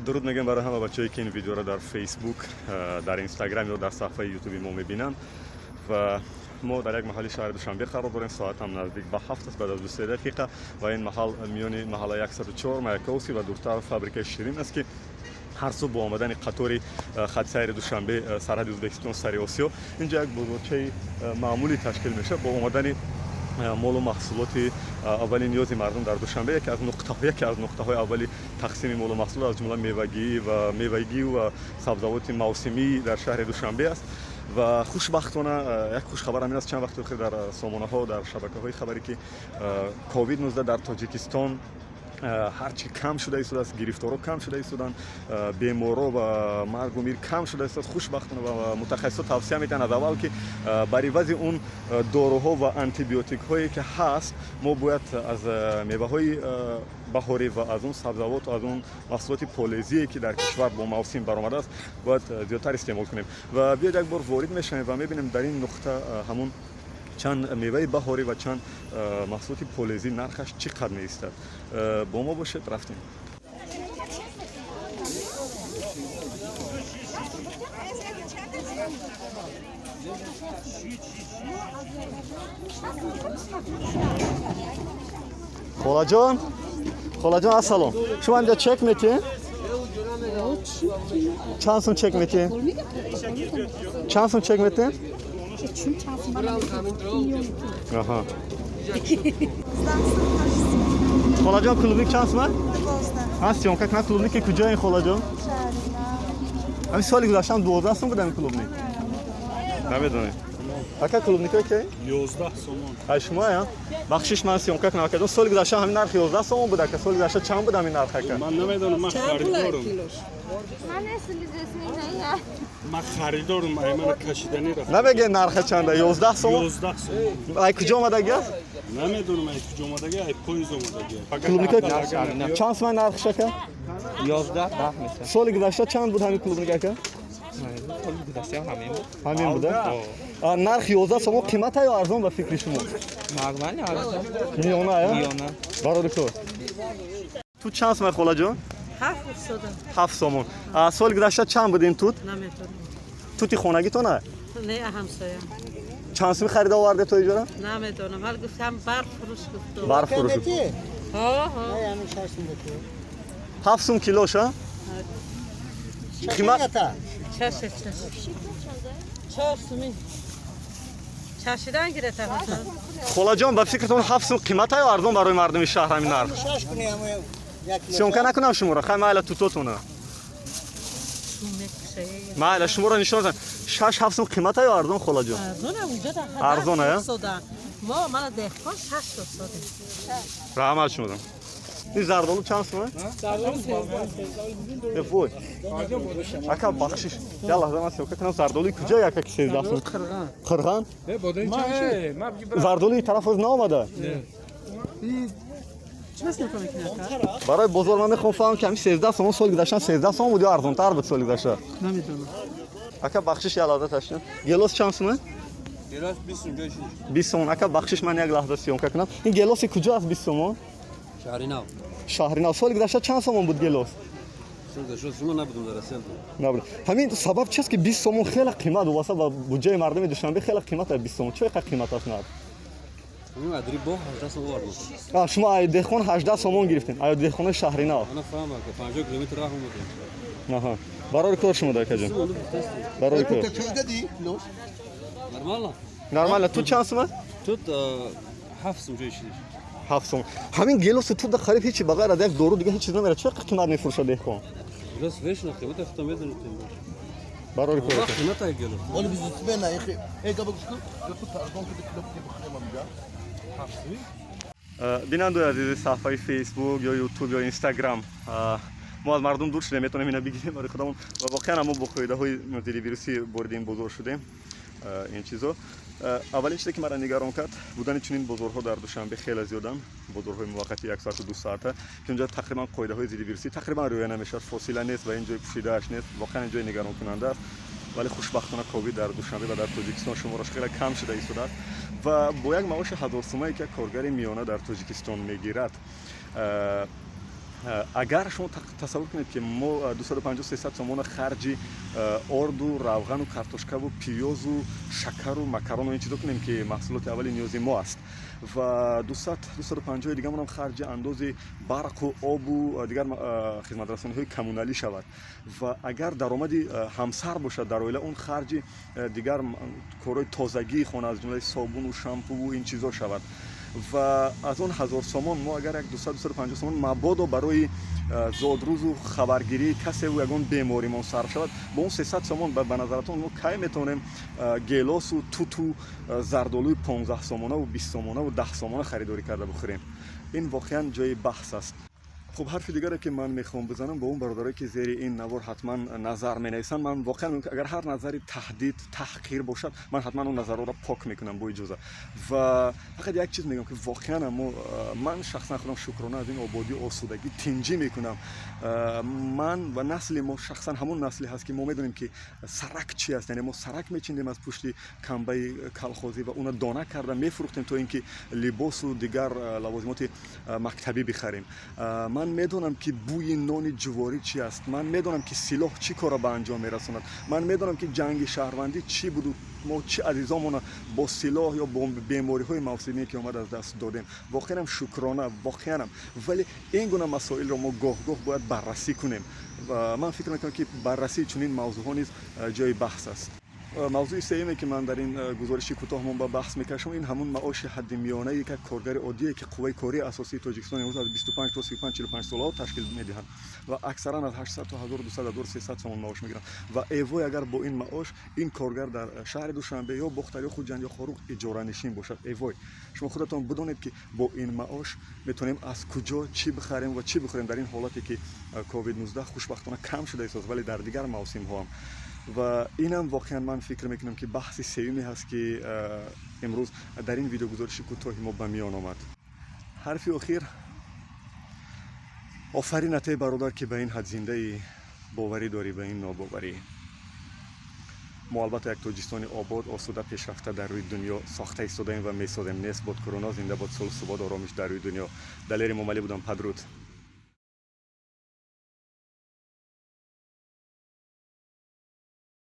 Дуруд мегӯям барои ҳама бачаҳое, ки ин видеоро дар Фейсбук, дар Инстаграм ё дар саҳифаи Ютуби мо мебинанд. Ва мо дар як маҳалли шаҳри Душанбе қарор дорем. Соат ҳам наздик ба 7 аст, баъд аз 2-3 дақиқа. Ва ин маҳал миёни маҳалла 104 Маяковский ва дуртар фабрикаи Ширин аст, ки ҳар субҳ бо омадани қатори хатсайри Душанбе, сарҳади Ӯзбекистон, сари Осиё, инҷо як бозорчаи маъмулӣ ташкил мешавад. Бо омадани молу маҳсулоти аввали ниёзи мардум дар Душанбе, яке аз нуқтаҳои аввали тақсими молу маҳсулот, аз ҷумла мевагӣ ва мевагию ва сабзавоти мавсимӣ дар шаҳри Душанбе аст. Ва хушбахтона як хушхабар ҳамин аст: чанд вақти охир дар сомонаҳо, дар шабакаҳои хабарӣ, ки COVID-19 дар Тоҷикистон ҳарчи кам шуда истодааст, гирифторо кам шуда истоданд, беморо ва маргу мир кам шуда истодааст, хушбахтона. Ва мутахассисо тавсия медиҳанд аз аввал, ки бар ивази он доруҳо ва антибиотикҳое, ки ҳаст, мо бояд аз меваҳои баҳорӣ ва аз он сабзавоту аз он маҳсулоти полезие, ки дар кишвар бо мавсим баромадааст, бояд зиёдтар истеъмол кунем. Ва биёед, як бор ворид мешавем ва мебинем, дар ин нуқта ҳамун чанд меваи баҳорӣ ва чанд маҳсулоти полезӣ нархаш чӣ қадр меистад. Бо мо бошед, рафтем. Холаҷон, холаҷон, ассалом! Шумо инҷа чек метиҳед? Чанд сум чек метиҳед? Чанд сум чек метиҳед? Аҳа, холаҷон, клубника чанд сум? Ҳа, съёмка кунам. Клубника куҷо ин, холаҷон? Ҳамин соли гузаштам 12 сум буд ҳамин клубника. Намедонем, ака, клубника ки? 11 сомон. Ай, шумо я? Бахшиш, ман съёмка кунам, акаҷон. Соли гузашта ҳамин нарх 11 сомон буд, ака. Соли гузашта чанд буд ҳамин нарх, ака? Ман намедонам, ман харидорам. Ман Ман харидорам, ай мана кашиданӣ рафт. Намегӯед, нарха чанда? 11 сомон? 11 сомон. Ай куҷо омадаги аст? Намедонам, ай куҷо омадаги, ай поезд омадаги. Клубника чанд сумай нархш, ака? 11, 10 меша. Соли гузашта чанд буд ҳамин клубника, ака? Соли гузашта ҳам ҳамин буд. Ҳамин буда? Нарх 11 сомон қимата ё арзон, ба фикри шумо? Нормально, арзон. Миёна, я? Миёна. Барори кор. Тут чанд сумай, холаҷон? 7 уфтода. 7 сомон. Соли гузашта чанд буд ин тут? Наметонам. Тути хонагитона? Не, ҳамсоям. Чанд суми харида оварде то иҷора? Намедонам, ҳал гуфтам, барф фурӯш гуфту. Барф фурӯш. Ҳо, ҳо. 7 сум килоша қимат. Чаше, чаше. 4 суми. Чашидан гирета. Холаҷон, ба фикртон, 7 сум қимата ё арзон барои мардуми шаҳр ҳамин нарх? Съёмка накунам шуморо? Хай, майла, тутотона. Майла, шуморо нишон додам. 6-7 сум қимата ё арзон, холаҷон? Арзона унҷа да. Арзона, я? Мо мана деҳқон 6 уфтода. Раҳмат шумодам. Ин зардолу чанд сума? Э, вой, ака, бахшиш, як лаҳза, ман съёмка кунам. Зардолуи куҷо, ака, ки 13 сум? Қирған зардолуи тараф ҳоз наомада. Барои бозор ман мехоҳам фаҳмам, ки ҳамин 13 сомон соли гузашта 13 сомон буд ё арзонтар буд соли гузашта? Намедонам. Ака, бахшиш, як лаҳза ташкил. Гелос чанд сума? Гелос 20 сум. 20 сомон. Ака, бахшиш, ман як лаҳза съёмка кунам. Ин гелоси куҷо аст, 20 сомон? Шаҳри Нав. Шаҳри Нав. Соли гузашта чанд сомон буд гелос? Шумо набудум, дар Россия будум. Набуд. Ҳамин сабаб чист, ки 20 сомон хеле қимат вобаста ба буҷаи мардуми Душанбе, хеле қимат аст 20 сомон? Чо иқа қимат аст нарх? Ҳамин адри боғ 18 сом овардум. А, шумо ай деҳқон 18 сомон гирифтем, ай деҳқонои Шаҳри Нав? Ана фаҳмам, ки 50 километр раҳ омадем. Аҳа, барори кор шумо, дакаҷон, барори кор. Нормально? Нормально. Тут чанд сума? Тут 7 сум ҷои шидиш. 7 сом. Ҳамин гелосу тут да қариб ҳечи ба ғайр аз як дору дига ҳеч чиз намерад. Чо қимат мефурӯшад деҳқон? Гелос вечно қимат, худо медонед. Барори кор. Қимат ай гелос. Оли бизнесмен ай, эй, габа гӯш кун. Ту арзон киди кило бихӯрем амҷа. Бинандои азизи саҳфаи Фейсбук ё Ютуб ё Инстаграм, мо аз мардум дур шудем, метавонем ина бигирем барои худамон. Ва воқеан мо бо қоидаҳои зиддивирусӣ вориди ин бозор шудем. Ин чизо, аввалин чизе, ки маро нигарон кард, будани чунин бозорҳо дар Душанбе хеле зиёданд, бозорҳои муваққати як соату 2 соата, ки унҷа тақрибан қоидаҳои зиддивирусӣ тақрибан риоя намешавад, фосила нест ва ин ҷои пӯшидааш нест. Воқеан ин ҷои нигаронкунанда аст. Вале хушбахтона ковид дар Душанбе ва дар Тоҷикистон шумораш хеле кам шуда истодааст. Ва бо як маоши ҳазорсумае, ки як коргари миёна дар Тоҷикистон мегирад, Агар шумо тасаввур кунед, ки мо 250-300 сомона харҷи орду, равғану, картошкаву пиёзу, шакару, макарону ин чизо кунем, ки маҳсулоти аввали ниёзи мо аст, ва 200-250 дигаmonам харҷи андози барқу обу дигар хизматрасониҳои коммуналӣ шавад, ва агар даромади ҳамсар бошад дар оила, он харҷи дигар корҳои тозагии хона, аз ҷумлаи собуну шампуву ин чизо шавад, ва аз он 1000 сомон мо агар як 200-250 сомон мабодо барои зодрӯзу хабаргирии касеву ягон беморимон сарф шавад, бо он 300 сомон ба назаратон мо кай метавонем гелосу, туту, зардолуи 15 сомонаву 20 сомонаву 10 сомона харидорӣ карда бихӯрем? Ин воқеан ҷои баҳс аст. Хуб, ҳарфи дигаре, ки ман мехоҳам бизанам бо он бародарое, ки зери ин навор ҳатман назар менависанд, ман воқеан мегӯям, ки агар ҳар назари таҳдид, таҳқир бошад, ман ҳатман он назарҳоро пок мекунам бо иҷоза. Ва фақат як чиз мегӯям, ки воқеан мо, ман шахсан худам шукрона аз ин ободӣ, осудагӣ, тинҷӣ мекунам. Ман ва насли мо шахсан ҳамон насле ҳаст, ки мо медонем, ки сарак чи аст, яъне мо сарак мечиндем аз пушти камбаи калхозӣ ва уна дона карда мефурӯхтем, то ин ки либосу дигар лавозимоти мактабӣ бихарем. Ман медонам, ки бӯи нони ҷуворӣ чи аст. Ман медонам, ки силоҳ чӣ корро ба анҷом мерасонад. Ман медонам, ки ҷанги шаҳрвандӣ чӣ буду мо чӣ азизомона бо силоҳ ё бо бемориҳои мавсимие, ки омад, аз даст додем. Воқеанам шукрона, воқеанам. Вале ин гуна масоилро мо гоҳ-гоҳ бояд баррасӣ кунем ва ман фикр мекунам, ки баррасии чунин мавзӯъҳо низ ҷои баҳс аст. Мавзӯи сеюме, ки ман дар ин гузориши кӯтоҳмон ба баҳс мекашам, ин ҳамун маоши ҳадди миёнаи як коргари оддие, ки қувваи кории асосии Тоҷикистон имрӯз аз 25 то 35, 45 солаҳо ташкил медиҳанд ва аксаран аз 800 то 1200, 1300 сомон маош мегиранд. Ва эвой, агар бо ин маош ин коргар дар шаҳри Душанбе ё Бохтар ё Хуҷанд ё Хоруғ иҷоранишин бошад. Эвой, шумо худатон бидонед, ки бо ин маош метавонем аз куҷо чӣ бихарем ва чӣ бихӯрем дар ин ҳолате, ки COVID-19 хушбахтона кам шуда истодааст, вале дар дигар мавсимҳо ҳам. Ва инам воқеан ман фикр мекунам, ки баҳси сеюме ҳаст, ки имрӯз дар ин видеогузориши кӯтоҳи мо ба миён омад. Ҳарфи охир: офарин атей, бародар, ки ба ин ҳад зиндаи боварӣ дорӣ ба ин нобоварӣ. Мо албатта як Тоҷистони обод, осуда, пешрафта дар рӯи дунё сохта истодаем ва месозем. Нест бод корона, зинда бод сулҳ, субот, оромиш дар рӯи дунё. Далери Момалӣ будам. Падруд.